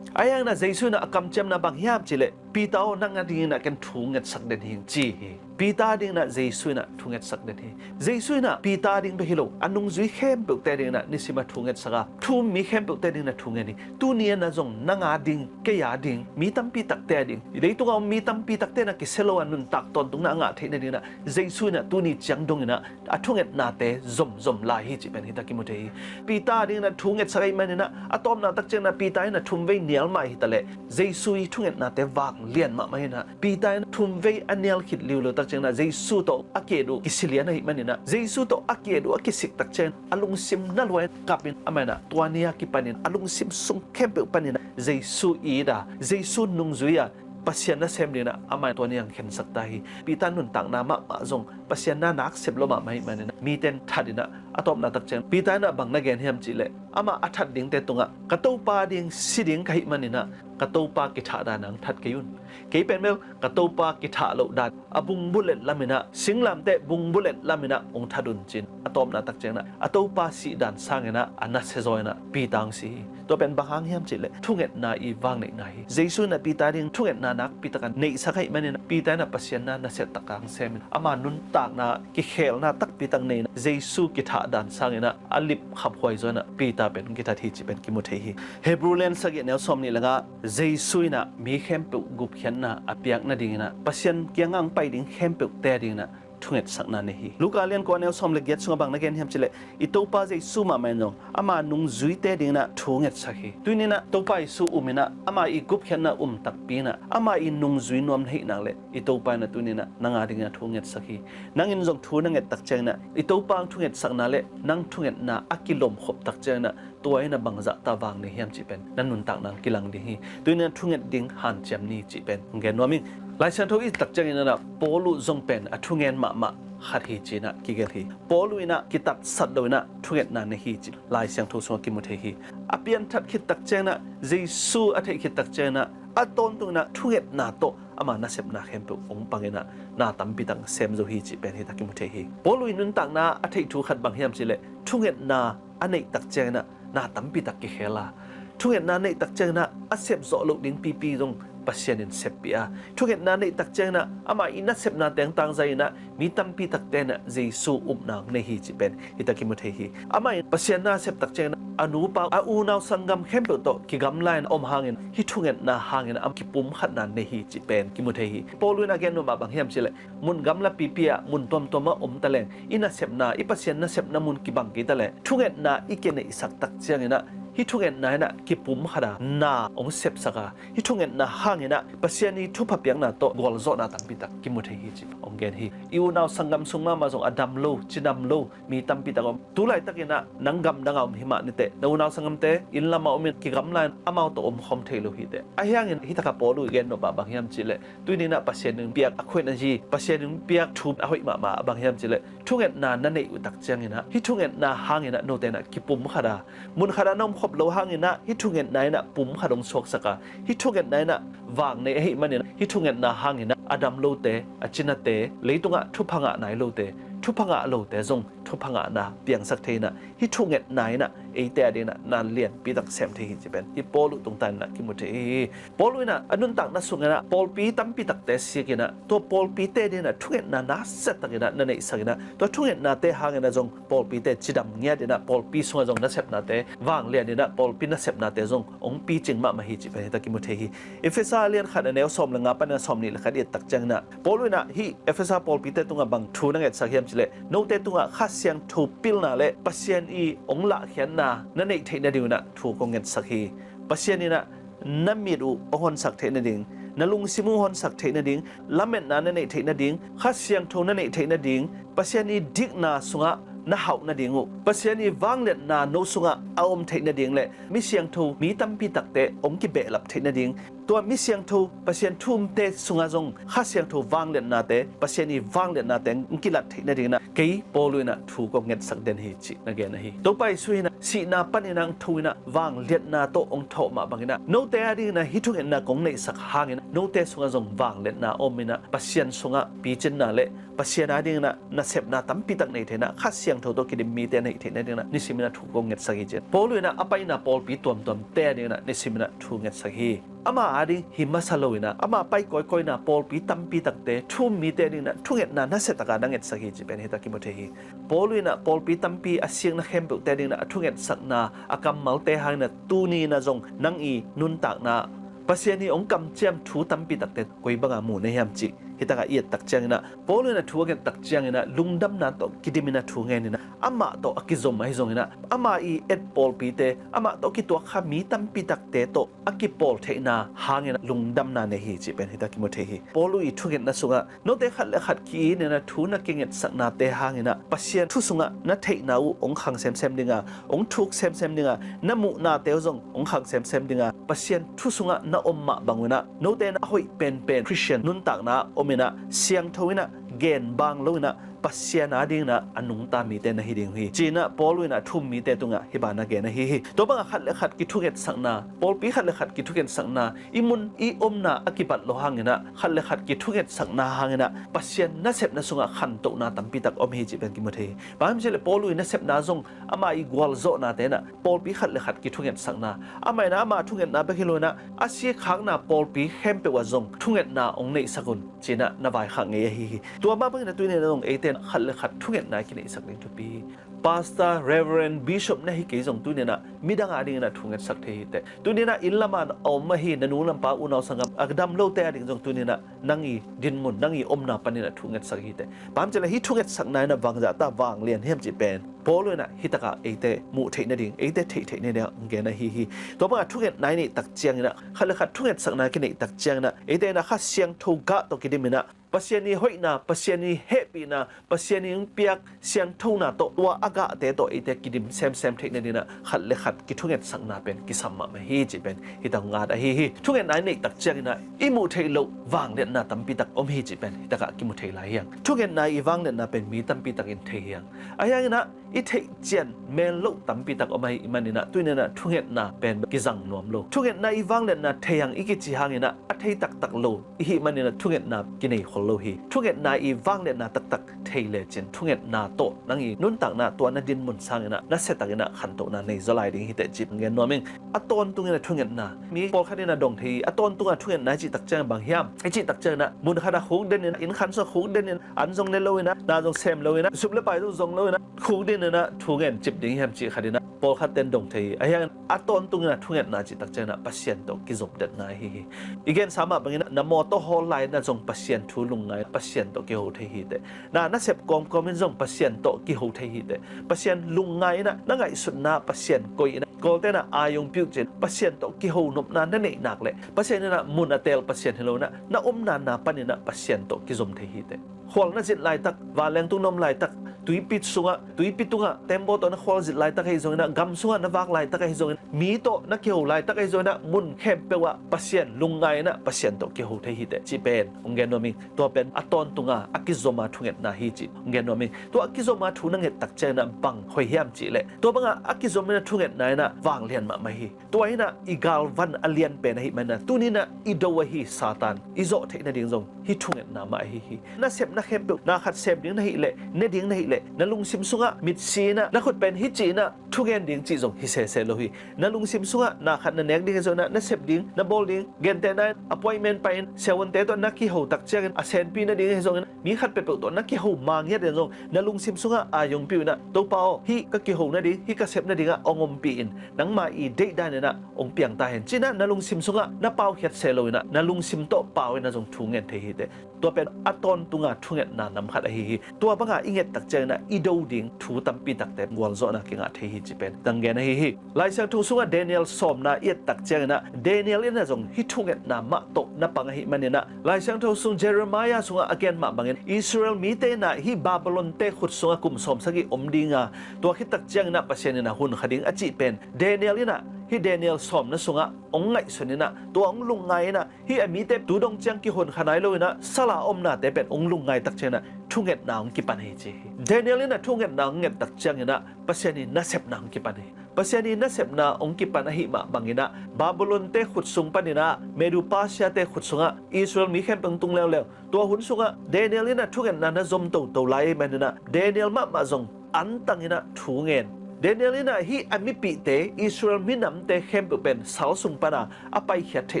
Ahi hangin ah Jesu in ah a kamciamna bang hiam cih leh, Peter aw, nang a dingin ah ken thu ngetsak den hing, ci hi. Peter a dingin ah Jesu in ah thu ngetsak den hi. Jesu in ah Peter a ding bek hi lo, a nungzui khempeuhte a dingin ah nisim a thu ngetsak a, thu um mi khempeuhte a dingin ah thu nget hi. Tuni-in ah zong nang a ding, kei a ding, mi tampi takte a ding, leitungah om mi tampi takte in ah kisia lo a nuntak tawntungna a ngah theih nadingin ah Jesu in ah tuni ciang dongin ah a thungetnate zomzom lai hi cih pen hih tak kimu thei hi. Peter a dingin ah thu ngetsak ahih manin ah, a tawpna tak ciangin ah Peter in ah thum vei nial mah hi ta leh, Jesu i thungetnate vang lian mahmah hi-in ah, Peter in ah thum vei a nial khit liuliu tak ciangin ah Jesu tawh a ki-et uh kisilian ahih manin ah, Jesu tawh a ki-et uh a kisik tak ciangin a lungsim na lua-in kap in, amah in ah tua ni a kipanin a lungsim sung khempeuh panin ah Jesu it a, Jesu nungzui a, Pasian nasem dingin ah amah in tua ni hong khensak ta hi. Peter nuntakna mahmah zong Pasian na nak sep lo mahmah ahih manin ah, mite in that in ah, a tawpna tak ciang Peter in ah bang na gen hiam cih leh, amah a that dingte tungah, ka Topa ding si ding ka hih manin ah, ka Topa kithah dan a hong that kei un. Kei pen bel ka Topa kithah loh dan, a bungbulet lam in ah, singlamteh bungbulet lam in ah hong that un, ci-in a tawpna tak ciangin ah, a Topa sih dan sangin ah a nasia zaw in ah Peter hong si hi. Tua pen bang hang hiam cih leh, thungetna i vang neihna hi. Jesu in ah Peter ding thungetna nakpi tak a neihsak ahih manin ah, Peter in ah Pasian na nasia tak a hong sem in, ama nuntakna kikhelna takpi tak nei in ah, Jesu kithah dan sangin ah a lip khaphuai zaw in ah Peter pen hong kithat hi cih pen kimu thei hi. Hebru lian sagih, neu sawmnih le nga ah, Jesu in ah mi khempeuh gupkhiatna a piak nadingin ah, Pasian kiangah hong pai ding khempeuhte a dingin ah thungetsakna nei hi. Luka lian kua, neu sawm le giat sungah bang na gen hiam cih leh, i Topa Jesu mahmah in zong ama nungzuite dingin ah thu ngetsak hi. Tuni-in ah Topa Jesu um in ah, ama i gupkhiatna um takpi in ah, ama i nungzui nuam na hih nak leh, i Topa in ah tuni-in ah nang a dingin ah thu ngetsak hi. Nang in zong thu na nget tak ciangin ah, i Topa hong thungetsakna le nang thungetna a kilomkhop tak ciangin ah, tua in ah bangzah ta vang nei hiam cih pen na nuntakna ah kilang ding hi. Tuni-in ah thunget ding hanciam ni cih pen hong gen nuam ing. Lai Siangtho i et tak ciangin ah, Paul uh zong pen a thungen mahmah khat hi, ci-in ah kigelh hi. Paul uh in ah kitatsat lo in ah thungetna nei hi, ci Lai Siangtho sungah kimu thei hi. A piangthak khit tak ciangin ah, Jesu a theih khit tak ciangin ah, a tawntungin ah thungetna tawh ama nasepna khempeuh hong pang in ah, na tampi tak sem zo hi cih pen hih tak kimu thei hi. Paul uh i nuntakna a theih thu khat bang hiam cih leh, thungetna a neih tak ciangin ah na tampi tak kikhel a, thungetna neih tak ciangin ah a sep zawh loh ding pipi zong Pasian in seppih a, thungetna neih tak ciangin ah ama i nasepna tengtang zai in ah mi tampi takte in ah Jesu upna hong nei hi cih pen hih tak kimu thei hi. Amah in Pasian na sep tak ciangin ah a nupa, a unau sanggam khempeuh tawh kigamla in a om hangin, hih thungetna hangin ah a kipumkhatna nei hi cih pen kimu thei hi. Paul uh in a gen nuam ah bang hiam cih leh, mun gamla pipi ah, mun tuamtuam ah om ta leng, i nasepna, i Pasian nasepna mun kibang kei ta leh, thungetna i kineihsak tak ciangin ah hih thungetna in ah kipumkhat a na hong sepsak a, hih thungetna hangin ah Pasian i thupha piakna tawh gualzawhna tampi tak kimu thei hi ci hong gen hi. I unau sanggam sung mahmah zong a dam lo, cidam lo mi tampi tak om. Tu laitakin ah nang gamdang a om hi mah ni teh, na unau sanggamte inn lam a om in kigamla in amau tawh omkhawm thei lo hi teh. Ahi hangin hih tak a Paul uh i gen nop ah bang hiam cih leh, tuni in ah Pasian in piak a khuaina zi, Pasian in piak thu a hoih mahmah a bang hiam cih leh, thungetna na neih uh tak ciangin ah, hih thungetna hangin ah note in ah kipumkhat a, munkhat a na omkhop lo hangin ah hih thungetna in ah pumkhat hong suaksak a, hih thungetna in ah vang nei ahih manin ah, hih thungetna hangin ah a dam lote, a cinate, leitungah thupha ngah nai lote, thupha ngah lote zong thupha ngahna piangsak thei in ah, hih thungetna in ah eite adingin ah na lianpi tak sem thei hi ci pen hih Paul uh tungtawn in ah kimu thei hi. Paul uh in ah a nuntakna sungin ah pawlpi tampi takte sik in ah, tua pawlpite adingin ah thungetna nasia takin ah na neihsak in ah, tua thungetnate hangin ah zong pawlpite cidam ngiat in ah, pawlpi sungah zong nasepnate vanglian in ah, pawlpi nasepnate zong hong picing mahmah hi ci pen hih tak kimu thei hi. Efesa lian khat a neu sawm le nga pan a sawm nih le khat i et tak ciangin ah, Paul uh in ah hih Efesa pawlpite tungah bang thu na ngetsak hiam cih leh, note tungah Kha Siangtho pilna le Pasian i hong lahkhiatna na neih theih nading uh in ah thu kong ngetsak hi. Pasian in ah na mit uh hong honsak theih nading, na lungsim uh hong honsak theih nading, lametna na neih theih nading, Kha Siangtho na neih theih nading, Pasian i dikna sungah na hauh nading uh, Pasian i vangliatna no sungah a om theih nading le mi siangtho mi tampi takte hong kibehlap theih nading, tua mi siangtho Pasian thu umte sungah zong Kha Siangtho vangliatnate, Pasian i vangliatnate hong kilat theih nading in ah kei Paul uh in ah thu kong ngetsak den hi cih na gen ahi. Topa Jesu in ah sihna panin ah hong tho in ah vangliatna tawh hong thawh mah bangin ah, note adingin ah hih thungetna kong neihsak hangin ah note sungah zong vangliatna om in ah, Pasian sungah picinna le Pasian adingin ah nasepna tampi tak nei thei in ah, Kha Siangtho tawh kidim mite na hih theih nadingin ah nisim in ah thu kong ngetsak hi ci-in Paul uh in ah a paina pawlpi tuamtuamte adingin ah nisim in ah thu ngetsak hi. Ama ading hi masa lo in ah, ama pai kawikawina pawlpi tampi takte thu um mite adingin ah thungetna nasia tak a na ngetsak hi ci pen hih tak kimu thei hi. Paul uh in ah pawlpi tampi a sikna khempeuhte adingin ah a thungetsakna a kammalte hangin ah tuni in ah zong nang i nuntakna Pasian i hong kamciam thu tampi takte koi banga mu na hiam cih hih tak a i et tak ciangin ah, Paul uh in ah thu a nget tak ciangin ah lungdamna tawh kidim in ah thu ngen in ah, amah tawh a kizom ahi zongin ah, ama i et pawlpite, amah tawh kituak kha mi tampi takte tawh a kipawl theihna hangin ah lungdamna nei hi cih pen hih tak kimu thei hi. Paul uh i thungetna sungah note khat le khat ki-it in ah thu na kingetsaknate hangin ah Pasian thu sungah na theihna uh hong khang semsem ding a, hong thuk semsem ding a, na muhnate uh zong hong khang semsem ding a, Pasian thu sungah na om mah bang un ah note in a hoih penpen Khristian nuntakna ah om in ah siangtho in ah gen bang lo in ah Pasian adingin ah a nungta mite na hi ding uh hi ci-in ah Paul uh in ah thu um mite tungah hih bang na gen ahi hi. Tua bangah khat le khat kithungetsakna, pawlpi khat le khat kithungetsakna, i mun i omna a kibat lo hangin ah khat le khat kithungetsakna hangin ah Pasian nasepna sungah khantohna tampi tak om hi cih pen kimu thei hi. Bang hiam cih leh Paul uh i nasepna zong ama i gualzawhnate in ah pawlpi khat le khat kithungetsakna, amah in ah ama thungetna bek hi lo in ah a sikhakna pawlpi khempeuh ah zong thungetna hong neihsak un ci-in ah na vaikhak ngei ahi hi. Tua mah bangin ah tuni in ah zong eite in ah khat le khat thungetna i kineihsak ding thupi hi. Pastor, Reverend, Bishop na hi kei zong tuni in ah midang adingin ah thungetsak thei hi teh. Tuni in ah inn lam a om ahi na nu lam pa unau sanggam a dam lote ading zong tuni in ah nang i dinmun, nang i omna panin ah thungetsak hi teh. Bang hiam cih leh hih thungetsakna in ah bangzah ta vanglian hiam cih pen Paul uh in ah hih tak ah eite muh theih nading, eite theih theih nading hong gen ahi hi. Tua bangah thungetna i neih tak ciangin ah, khat le khat thungetsakna kineih tak ciangin ah, eite in ah Kha Siangtho gah tawh kidim in ah Pasian i hoihna, Pasian i hehpihna, Pasian i hong piak siangthona tawh tua a gahte tawh eite kidim semsem theih nading in ah khat le khat kithungetsakna pen kisam mahmah hi cih pen hih tak hong at ahi hi. Thungetna i neih tak ciangin ah i muh theih loh vangliatna tampi tak om hi cih pen hih tak ah kimu thei lai hi hang. Thungetna i vangliatna pen mi tampi takin thei hi hang. Ahi hangin ah i theih cian mel loh tampi tak om ahih manin ah tuni in ah thungetna pen kizang nuam lo. Thungetna i vangliatna thei hang i kici hangin ah a thei taktak lo i hih manin ah thungetna kinei khol lo hi. Thungetna i vangliatna taktak thei lecin thungetna tawh nang i nuntakna tua na dinmun sangin ah nasia takin ah khantohna nei zaw lai ding hi teh cih hong gen nuam ing. A tawntungin ah thungetna, mi pawlkhat in ah dong thei hi. A tawntung ah thungetna i cih tak ciangin bang hiam i cih tak ciangin ah mun khat ah khukden in, inn khan sungah khukden in, an zong ne lo in ah, na zong sem lo in ah, sup le pai zong zong lo in ah khukden Inah thu ngen cip ding hiam cih khat inah pawlkhat ten dong thei hi. Ahi hangin a tawntung inah thungetna cih tak cianginah Pasian tawh kizopdetna ahi hi. I gensa mah banginah na mawtaw hawl lai inah zong Pasian thu lungngai, Pasian tawh kiho thei hi teh. Na nasep kawmkawm in zong Pasian tawh kiho thei hi teh. Pasian lungngai inah na ngaihsutna Pasian koih inah Kawltenah aa yong piuh cin Pasian tawh kiho nopna na neih nak leh Pasian inah mun a teel Pasian hi lo inah na omna na paninah Pasian tawh kizom thei hi teh. Khual na zit laitak, vanleng tung na om laitak, tuipi sungah, tuipi tungah tembaw tawh na khual zit laitak ahi zonginah, gam sungah na vak laitak ahi zongin, mi tawh na kiho laitak ahi zonginah, mun khempeuh ah Pasian lungngai inah Pasian tawh kiho thei hi teh cih pen hong gen nuam ing. Tua pen a tawntunga a kizoma thungetna hi cih hong gen nuam ing. Tua a kizoma thu na nget tak cianginah bang hoih hiam cih leh, tua banga a kizom inah thungetna inah vanglian mahmah hi. Tua inah i galvan a lian pen ahi maninah tuninah i do ahi Satan i zawh theih nading zong hih thungetna mah ahi hi. Na sepna khempeuh, na khat sem ding na hih leh, ne ding na hih leh, na lungsim sungah mitsi inah na khut pen hih ci inah thungen ding cih zong hi sese lo hi. Na lungsim sungah na khat na nek ding ahi zonginah, na sep ding, na bawl ding, gentehna in appointment pai in siavuante tawh na kiho tak ciangin a senpih nading ahi zongin, mi khat peuhpeuh tawh na kiho ma ngiat in zong na lungsim sungah aa yong piuh inah, Topa aw, hih ka kiho nading, hih ka sep nadingah hong ompih in, nangma i deih dan inah hong piang ta hen ci inah na lungsim sungah na paukhiat se lo inah na lungsim tawh pau inah zong thu ngen thei hi teh. Tua pen a tawntunga thungetna nam khat ahi hi. Tua banga i nget tak cianginah i do ding thu tampi takte gualzawhna kingah thei hi cih pen tanggen ahi hi. Lai Siangtho sungah Daniel sawmna i et tak cianginah Daniel inah zong hih thungetna mah tawh na pang ahi maninah Lai Siangtho sung Jeremiah sungah a gen mah bangin Israel mite inah hih Babylon-te khut sungah kum sawmsagih om dinga, tua khit tak cianginah Pasian inah hun kha ding a cih pen Daniel inah hih Daniel sawmna sungah hong ngaihsun inah, tua hong lungngai inah, hih a mite tu dong ciang kihon kha nai lo inah sal a omnate pen hong lungngai tak cianginah thungetna hong kipan hi ci hi. Daniel inah thungetna hong nget tak cianginah Pasian i nasepna hong kipan hi. Pasian i nasepna hong kipan ahi mah banginah Babylon-te khut sung paninah Medo-Persia-te khut sungah Israel mi khempeuh hong tung leuleu. Tua hun sungah Daniel inah thungetna na zom toto lai ahi maninah Daniel mahmah zong antang inah thu ngen. Daniel inah hih a mipihte, Israel minamte khempeuh pen sal sung pana a paikhiat theih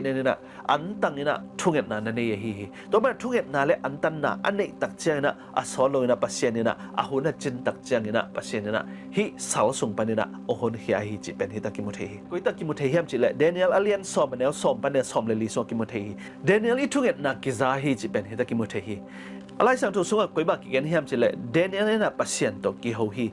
nadinginah antang inah thungetna na nei ahi hi. Tua mana thungetna le antanna a neih tak cianginah a sawt lo inah Pasian inah a hun a cin tak cianginah Pasian inah hih sal sung paninah hong honkhia ahi cih pen hita kimu thei hi. Koi tak kimu thei hiam cih leh Daniel a lian sawm a neu sawm pan neu sawm le li sungah kimu thei hi. Daniel i thungetna kiza hi cih pen hita kimu thei hi. A Lai Siangtho sungah koi bang kigen hiam cih leh Daniel inah Pasian tawh kiho hi.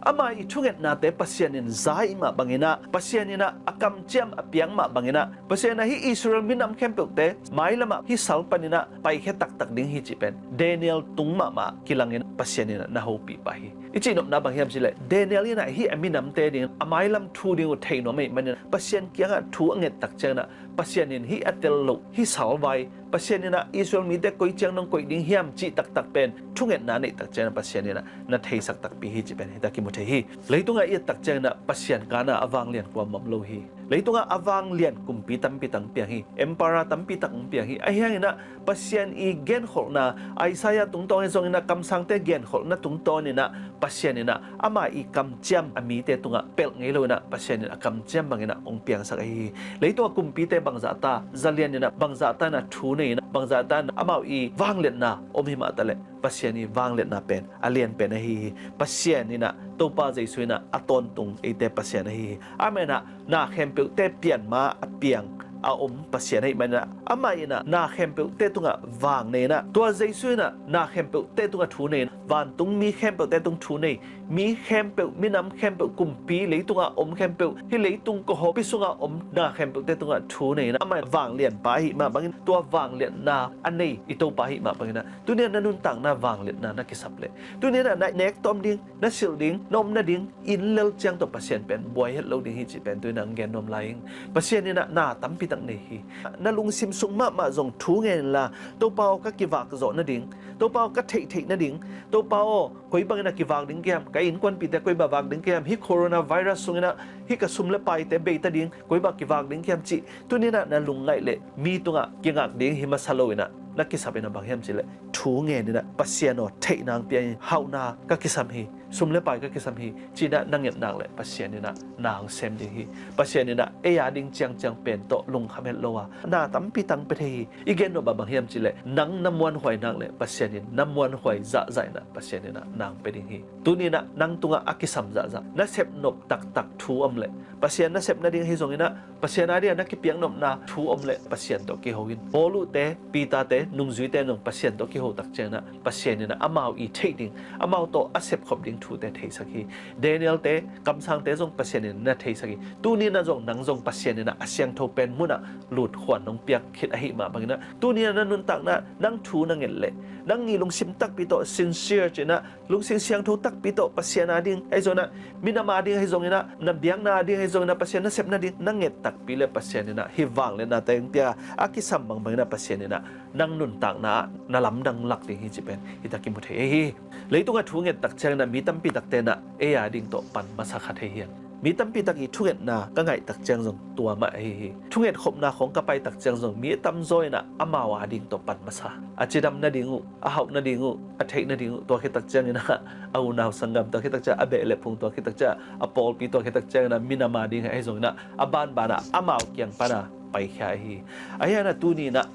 Ama i thungetnate Pasian in za i mah banginah, Pasian inah a kamciam a piang mah banginah, Pasian inah hih Israel minam khempeuhte mailamah hih sal paninah paikhia taktak ding hi cih pen Daniel tung mahmah kilangin Pasian inah na hopih pah hi. I cihnopna bang hiam cih leh Daniel inah hih a minamte dingin a mailam thu ding uh thei nuam ahih maninah Pasian kiangah thu a nget tak cianginah Pasian in hih a tel loh, hih salvai, Pasian inah Israel mite koi ciang nong koih ding hiam cih taktak pen thungetna neih tak cianginah Pasian inah na theisak takpi hi cih pen hita kimu thei hi. Leitungah i et tak cianginah Pasian kana a vanglian kua mawm lo hi. Leitungah a vanglian kumpi tampi tak piang hi. Emperor tampi tak piang hi. Ahi hanginah Pasian i genkholhna, Isaiah tungtawn hi zonginah kamsangte genkholhna tungtawn inah Pasian inah ama i kamciam a mite tungah pelh ngei lo inah Pasian in a kamciam banginah hong piangsak ahi hi. Leitungah kumpite bangzahta zalian inah bangzahta inah thu nei inah bangzahta inah amau i vangliatna om hi mah taleh Pasian i vangliatna pen a lian pen ahi hi. Pasian inah Topa Jesu inah a tawntung eite Pasian ahi hi. Amen ah. Na khempeuhte pianma a piang a om Pasian ahih maninah amah inah na khempeuhte tungah vang nei inah tua Jesu inah na khempeuhte tungah thu nei inah vantung mi khempeuhte tung thu nei, mi khempeuh, minam khempeuh, kumpi leitungah om khempeuh, hih leitung kawhawpi sungah om na khempeuhte tungah thu nei inah amah vanglianpa ahih mah bangin tua vangliatna a nei i Topa ahih mah banginah tuni a na nuntakna vangliatna na kisap leh tuni a na nek tawm ding, na silh ding, na om nading inn lel ciang tawh Pasian pen buai het lo ding hi cih pen tu inah gen nuam lai ing. Pasian inah na tampi tak nei hi. Na lungsim sung mahmah zong thu ngen inla, Topa aw ka kivak zawh nading, Topa aw ka theihtheih nading, Topa aw koi bangin a kivak ding ka hiam, ka innkuanpihte koi bang vak ding ka hiam, hih coronavirus sunginah hih ka sum le paite beita ding koi bang kivak ding ka hiam cih tuni inah na lungngaih leh mi tungah kingak ding hi masa lo inah na kisap inah bang hiam cih leh thu ngen inah Pasian aw theihna hong pia in, hauhna ka kisam hi. sum le pai ka kisam hi, ci-in ah na nget nak leh Pasian in ah na hong sem ding hi. Pasian in ah ei a ding ciangciang pen tawh lungkham het lo a, na tampi tak pia thei hi. I gen nop ah bang hiam cih leh, nang na muanhuai nak leh Pasian in na muanhuai zahzah in ah Pasian in ah na hong pia ding hi. Tuni-in ah nang tungah a kisam zahzah, na sep nop taktak thu om leh, Pasian na sep nading ahi zongin ah, Pasian a dingah na kipiak nopna thu om leh Pasian tawh kiho in. Paul uh te, Peter te, nungzuite in zong Pasian tawh kiho tak ciangin ah, Pasian in ah amau i theih ding, amau tawh a sepkhop ding thute theisak hi. Daniel te, kamsangte zong Pasian in na theisak hi. Tuni-in ah zong nang zong Pasian in ah a siangtho pen munah lutkhuan hong piak khit ahih mah bangin ah, tuni-in ah na nuntakna, nang thu na nget leh, nang i lungsim takpi tawh sincere ci-in ah, lungsim siangtho takpi tawh Pasian a ding ahi zongin ah, minam a ding ahi zongin ah, na biakna a ding ahi zongin ah, Pasian na sep nading na nget takpi leh Pasian in ah hih vangliatna teng pia a kisam bangbang in ah Pasian in ah nang nuntakna ah na lamdang lak ding hi cih pen hih tak kimu thei ahi hi. Leitungah thu nget tak ciangin ah mi tampi takte in ah ei a ding tawh pan masa kha thei hi hang. Mi tampi tak i thungetna ka ngaih tak ciang zong tua mah ahi hi. Thunget khopna khawng ka pai tak ciang zong mi a tamzaw in ah amau a ding tawh pan masa. A cidam nading uh, a hauh nading uh, a theih nading uh, tua khit tak ciangin ah a unau sanggam, tua khit tak ciang a behlap phung, tua khit tak ciang a pawlpi, tua khit tak ciangin ah minam a ding ahi zongin ah, a banban ah amau kiang pan a paikhia ahi hi. Ahi hang in ah tuni-in ah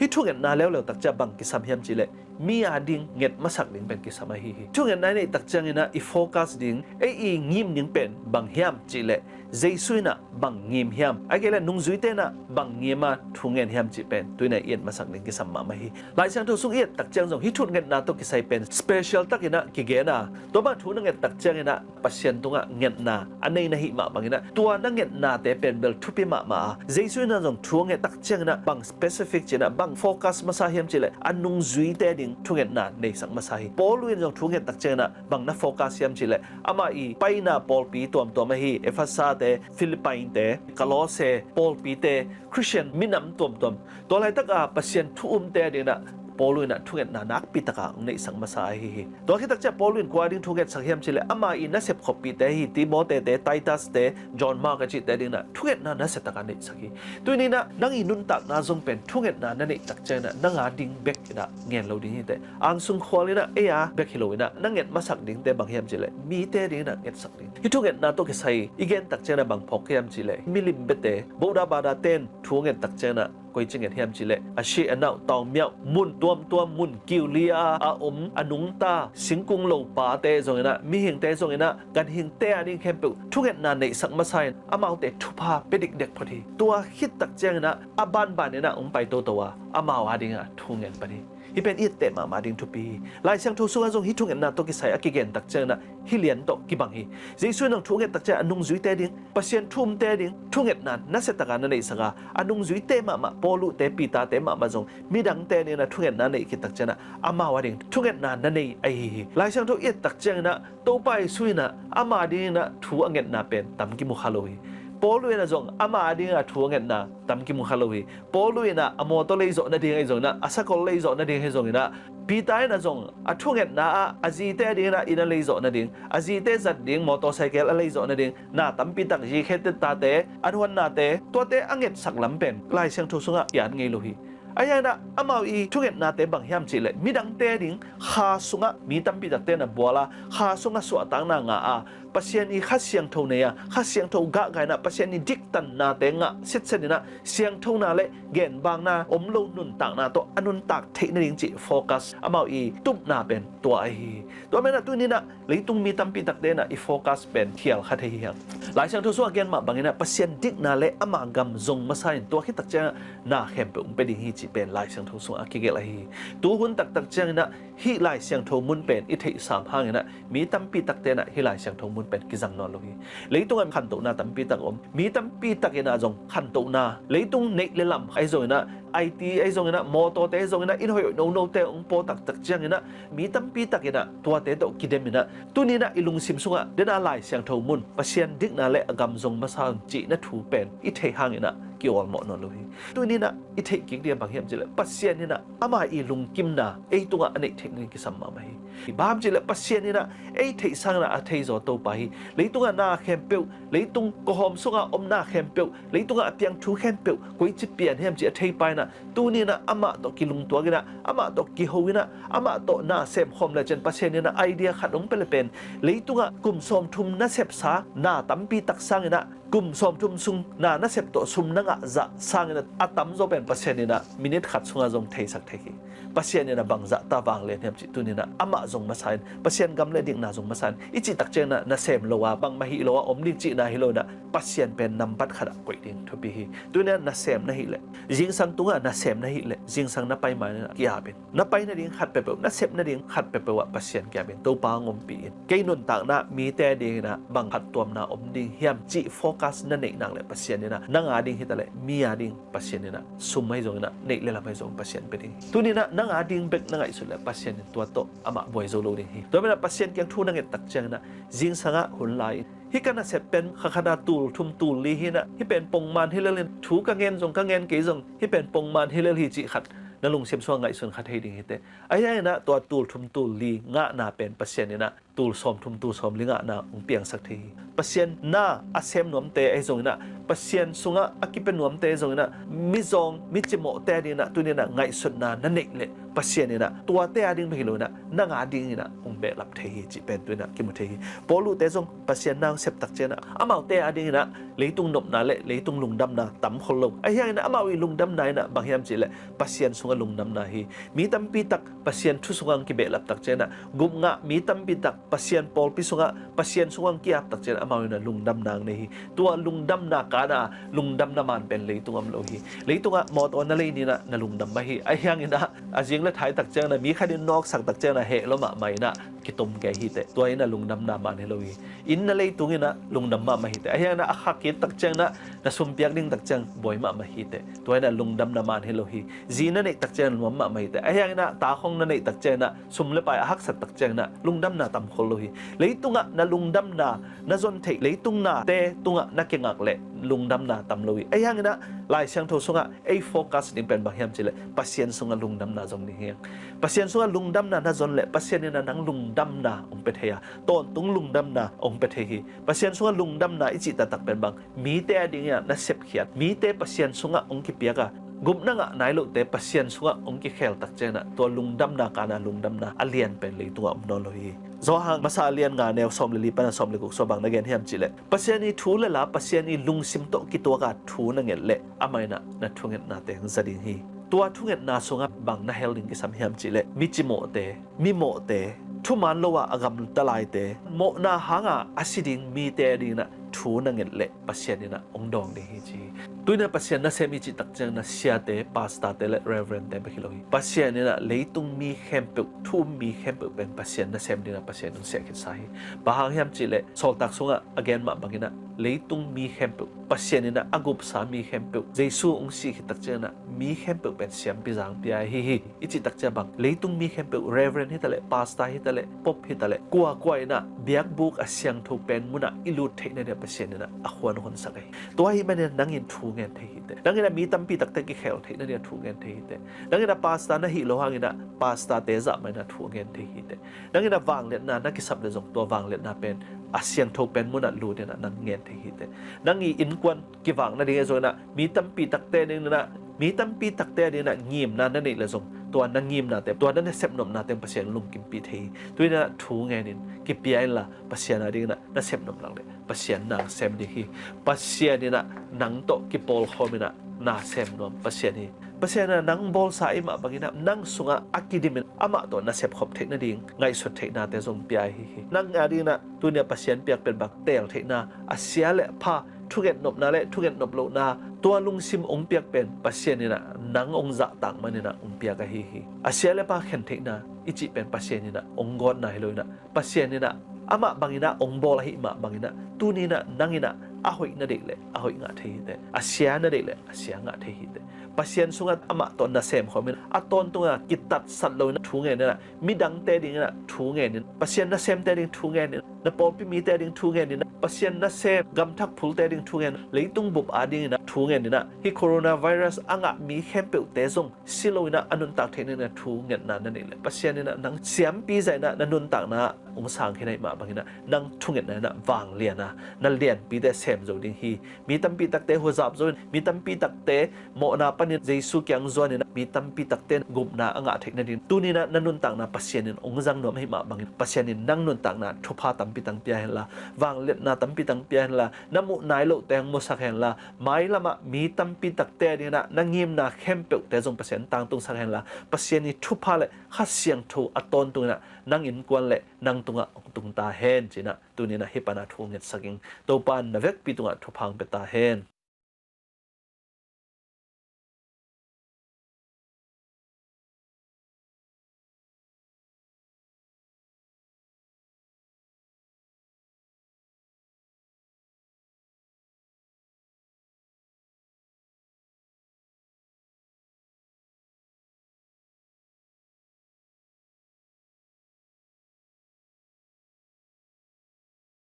hih thungetna leuleu tak ciang bang kisam hiam cih leh, mi a ding nget masak ding pen kisam ahi hi. Thungetna i neih tak ciangin ah i focus ding, ei i ngim ding pen bang hiam cih leh, Jesu in ah bang ngim hiam, ahih kei leh nungzuite in ah bang ngim a thu ngen hiam cih pen tuni-in ah i et masak ding kisam mahmah hi. Lai Siangtho sung i et tak ciang zong hih thungetna tawh kisai pen special takin ah kigen a, tua bang thu na nget tak ciangin ah Pasian tungah ngetna a nei na hih mah bangin ah, tua na ngetnate pen bel thupi mahmah a, Jesu in ah zong thu a nget tak ciangin ah bang specific ci-in ah, bang focus masa hiam cih leh, a nungzuite ding thungetna neisak masa hi. Paul in zong thu nget tak ciangin ah bang na focus hiam cih leh, amah i paina pawlpi tuamtuam ahi, Efesa te, Philippi te, Kolose pawlpi te, Khristian minam tuamtuam, tua laitak a Pasian thu umte a dingin ah Paul in ah thungetna nakpi tak a hong neihsak masa ahi hi. Tua khit tak ciang Paul in kua ding thu ngetsak hiam cih leh, ama i nasep khoppihte ahi Timote te, Titus te, John Mark a cihte a dingin ah thungetna nasia tak a neihsak hi. Tuni-in ah nang i nuntakna zong pen thungetna na neih tak ciangin ah nang a ding bek in ah ngen lo ding hi teh. Angsung khual in ah ei a bek hi lo in ah na nget masak dingte bang hiam cih leh, mite a dingin ah ngetsak ding. Hih thungetna tawh kisai i gen tak ciangin ah bang phawk hiam cih leh, milim biate, bohda bada ten thu a nget tak ciangin ah koi ci nget hiam cih leh, a si a nau, tawngmiau, mun tuamtuam, mun kiu li a a om, a nungta singkung lopate zongin ah, mihingte zongin ah, ganhingte a ding khempeuh thungetna neihsak masa in, amaute thupha pia dikdek phot hi. Tua khit tak ciangin ah a banban in ah hong pai toto a, amau a ding ah thu ngen pan hi. Hih pen i etteh mahmah ding thupi hi. Lai Siangtho sungah zong hih thungetna tawh kisai a kigen tak ciangin ah hih lian tawh kibang hi. Jesu in ah thu a nget tak ciang a nungzuite ding, Pasian thu umte ding thungetna nasia tak a na neihsak a, a nungzuite mahmah, Paul uh te, Peter te mahmah zong midangte a dingin ah thungetna neih khit tak ciangin ah amau a ding thungetna na nei ahi hi. Lai Siangtho i et tak ciangin ah Topa Jesu in ah ama dingin ah thu a ngetna pen tam kimu kha lo hi. Paul in ah zong ama dingin ah thu a ngetna tam kimu kha lo hi. Paul in ah a mawtaw lei zawh nading ahi zongin ah, a sakol lei zawh nading ahi zongin ah, Peter in ah zong a thungetna ah a zite a dingin ah inn a lei zawh nading, a zite zat ding mawtaw saikel a lei zawh nading, na tampi tak, zi khe te, tate, an huannate, tuate a ngetsak lam pen Lai Siangtho sungah i at ngei lo hi. Ahi hang in ah amau i thungetnate bang hiam cih leh, midangte a ding kha sungah mi tampi takte na bual a, kha sungah suahtakna ngah a, Pasian i Kha Siangtho nei a, Kha Siangtho gahgah in ah Pasian i diktannate ngah sitset in ah, siangthona le genbakna om lo nuntakna tawh a nuntak theih nading cih focus, amau i tupna pen tua ahi hi. Tua manin ah tuni-in ah leitung mi tampi takte in ah i focus pen khial kha thei hi hang. Lai Siangtho sungah a gen mah bangin ah Pasian dikna le ama gam zong masa in, tua khit tak ciangin ah na khempeuh hong pia ding hi cih pen Lai Siangtho sungah a kigelh ahi hi. Tuhun taktak ciangin ah hih Lai Siangtho mun pen i theihsam hangin ah mi tampi takte in ah hih Lai Siangtho mun pen kizang nawn lo hi. Leitungah khantohna tampi tak om. Mi tampi tak in ah zong khantohna, leitung neih le lam ahi zongin ah, I T ahi zongin ah, mawtawte ahi zongin ah, inn hoih hoih nonote hong pua taktak ciangin ah mi tampi tak in ah tuate tawh kidem in ah, tuni-in ah i lungsim sungah den a Lai Siangtho mun, Pasian dikna le a gam zong masa un cihna thu pen i theih hangin ah kiawlmawh nawn lo hi. Tuni inah i theih kik ding bang hiam cihleh Pasian inah ama i lungkimna ei tungah a neih theih nading kisam mahmah hi. Bang hiam cihleh Pasian inah ei theih sanginah a theizaw Topa hi. Leitungah na khempeuh, leitung kawhawm sungah om na khempeuh, leitungah a piang thu khempeuh koici pian hiam cih a theipa inah tuni inah amah tawh kilungtuak inah, amah tawh kiho inah, amah tawh na semkhawm le cian Pasian inah idea khat hong pia le pen leitungah kum sawmthum na sepsa na tampi tak sanginah kum sawmthum sung na na sep tawh sum na ngah zah sanginah a tamzaw pen Pasian inah minit khat sungah zong theisak thei hi. Pasian inah bangzah ta vanglian hiam cih tuni inah amah zong masa in, Pasian gam le dikna zong masa in i cih tak cianginah nasem lo a bangmah hi lo a om ding cihna hi lo inah Pasian pen nambat khatah koih ding thupi hi. Tuni inah nasem na hih leh, zingsang tungah nasem na hih leh zingsang na pai ma inah ki-ap in. Na pai nading khat peuhpeuh, na sep nading khat peuhpeuh ah Pasian kiam in, Topa hong ompih in. Kei nuntakna mite dinginah bang phattuamna om ding hiam cih focus na neih nak leh Pasian inah nang a ding hitaleh mi a ding Pasian inah sum ahi zonginah neih le lam ahi zong Pasian pia ding hi. Tuni inah nang a ding bek na ngaihsut leh Pasian in tua tawh amah buai zo lo ding hi. Tua manin ah Pasian kiang thu na nget tak cianginah zingsangah hun la in, hih ka nasep pen kha khat a tul thum tul li hi inah, hih pen pongman hi lel in, thu ka ngen zong ka ngen kei zong hih pen pongman hi lel hi cih khat na lungsim sungah ngaihsun kha thei ding hi teh. Ahi hanginah tua tul thum tul li ngahna pen Pasian inah tul sawmthum tul sawmli ngahna hong piangsak thei hi. Pasian na a sem nuamte ahi zonginah, Pasian sungah a kipia nuamte ahi zonginah, mizawng micimawhte a dinginah tuni inah ngaihsutna na neih leh Pasian inah tuate a ding bek hi lo inah nang a dinginah hong behlap thei hi cih pen tuni inah kimu thei hi. Paul uhte zong Pasian na hong sep tak cianginah amaute a dinginah leitung nopna le leitung lungdamna tam khol lo. Ahi hanginah amau i lungdamna inah bang hiam cihleh Pasian sungah lungdamna hi. Mi tampi tak Pasian thu sungah hong kibehlap tak cianginah, gupngah mi tampi tak Pasian pawlpi sungah, Pasian sungah hong ki-ap tak cianginah amau inah lungdamna hong nei hi. Tua lungdamna kana lungdamna man pen leitung om lo hi. Leitungah mawtaw na lei ni inah na lungdam mah hi. Ahi hanginah a zing le thai tak cianginah mi khat in nawksak tak cianginah heh lua mahmah inah kitom kei hi teh. Tua inah lungdamna man hi lo hi. Inn na lei tunginah lungdam mahmah hi teh. Ahi hanginah a kha kit tak cianginah na sum piak ding tak ciang buai mahmah hi teh. Tua inah lungdamna man hi lo hi. Zi na neih tak cianginah nuam mahmah hi teh. Ahi hanginah ta khong na neih tak cianginah sum le pai a haksat tak cianginah lungdamna tam khol lo hi. Leitungah na lungdamna na zon theih, leitung nate tungah na kingak leh lungdamna tam lo hi. Ahi hanginah Lai Siangtho sungah ei focus ding pen bang hiam cihleh Pasian sungah lungdamna zon ding hi hang. Pasian sungah lungdamna na zon leh Pasian inah nang lungdamna hong pia thei a, tawntung lungdamna hong pia thei hi. Pasian sungah lungdamna i cih taktak pen bang, mite a dinginah na sepkhiat, mite Pasian sungah hong kipiak a, gupna ngah nai lote Pasian sungah hong kikhel tak cianginah tua lungdamna kana lungdamna a lian pen leitungah om nawn lo hi. Johan masa a lian nga neu sawm le li pan a sawm le guk sung bang na gen hiam cihleh, Pasian i thu le la, Pasian i lungsim tawh kituak a thu na nget leh amah inah na thungetnate hong za ding hi. Tua thungetna sungah bang na hel ding kisam hiam cihleh, micimawhte, mimawhte, thuman lo a a gamta laite, mawhna hanga a si ding mite a dinginah thu na nget leh Pasian inah hong dawng ding hi ci hi. Tuni inah Pasian nasem i cih tak cianginah siate, pastorte le reverendte bek hi lo hi. Pasian inah leitung mi khempeuh, thu um mi khempeuh pen Pasian nasem dinginah Pasian hong siah khitsa hi. Bang hang hiam cihleh Sawltak sungah a gen mah banginah leitung mi khempeuh, Pasian inah a gupsa mi khempeuh, Jesu hong sih khit tak cianginah mi khempeuh pen siampi zangpi a hi hi. I cih tak ciang bang, leitung mi khempeuh, reverend hitaleh, pastor hitaleh, pope hitaleh, kuakua inah biakbuk a siangtho pen munah i lut theih nadingah Pasian inah a khuan honsak ahi. Tua ahih manin nang in thu ngen thei hi teh. Nang inah mi tampi takte kikhel theih nadingah thu ngen thei hi teh. Nang inah pastor na hih loh hanginah pastorte zah mah inah thu ngen thei hi teh. Nang inah vangliatna na kisap leh zong tua vangliatna pen a siangtho pen munah lut inah nang ngen thei hi teh. Nang i innkuan kivak nading ahi zonginah mi tampi takte dinginah, mi tampi takte dinginah ngimna na neih leh zong tua na ngimnate, tua na nasep nopnate Pasian lungkimpih thei hi. Tuni inah thu ngen in, kipia inla, Pasian a dinginah na sep nop nak leh Pasian na sem ding hi. Pasian inah nang tawh kipawlkhawm inah na sem nuam Pasian hi. Pasian inah nang bawlsa ahih mah banginah nang sungah a kidim in amah tawh na sepkhop theih nading ngaihsut theihnate zong pia ahi hi. Nang a dinginah tuni a Pasian piak pen bang, teel theihna, a sia le a pha, thunget nopna le thunget nop lohna, tua lungsim hong piak pen Pasian inah nang hong zahtak maninah hong piak ahi hi. A sia le a pha khen theihna i cih pen Pasian inah hong gawtna hi lo inah, Pasian inah amah banginah hong bawl ahih mah banginah tuni inah nang inah a hoih na deih leh a hoih ngah thei hi teh, a sia na deih leh a sia ngah thei hi teh. Pasian sungah amah tawh nasem khawm in, a tawntung a kitatsat lo in thu ngen in ah, midangte ding in ah thu ngen in, Pasian nasemte ding thu ngen in, na pawlpi mite ding thu ngen in, Pasian nasem gamthak phulte ding thu ngen, leitung bup a ding in ah thu ngen in ah, hih coronavirus a ngah mi khempeuhte zong si lo in ah a nuntak theih nading in ah thu ngetna na neih leh, Pasian in ah nang siampi zah in ah na nuntakna hong sang khin ahih mah bangin ah nang thungetna in ah vanglian a, na lianpite sem zo ding hi. Mi tampi takte huzap zo in, mi tampi takte mawhna panin Jesu kiang zuan in ah, mi tampi takte gupna a ngah theih nading tuni in ah na nuntakna Pasian in hong zang nuam ahih mah bangin, Pasian in nang nuntakna thupha tampi tang pia hen la, vangliatna tampi tang pia hen la, na muh nai lohte hong musak hen la, mailam ah mi tampi takte ding in ah na ngimna khempeuhte zong Pasian tangtungsak hen la, Pasian i thupha le Kha Siangtho a tawntung in ah nang innkuan le nang tungah hong tung ta hen ci in ah tuni in ah hih pan a thu ngetsak ing. Topa in na vekpi tungah thupha hong pia ta hen.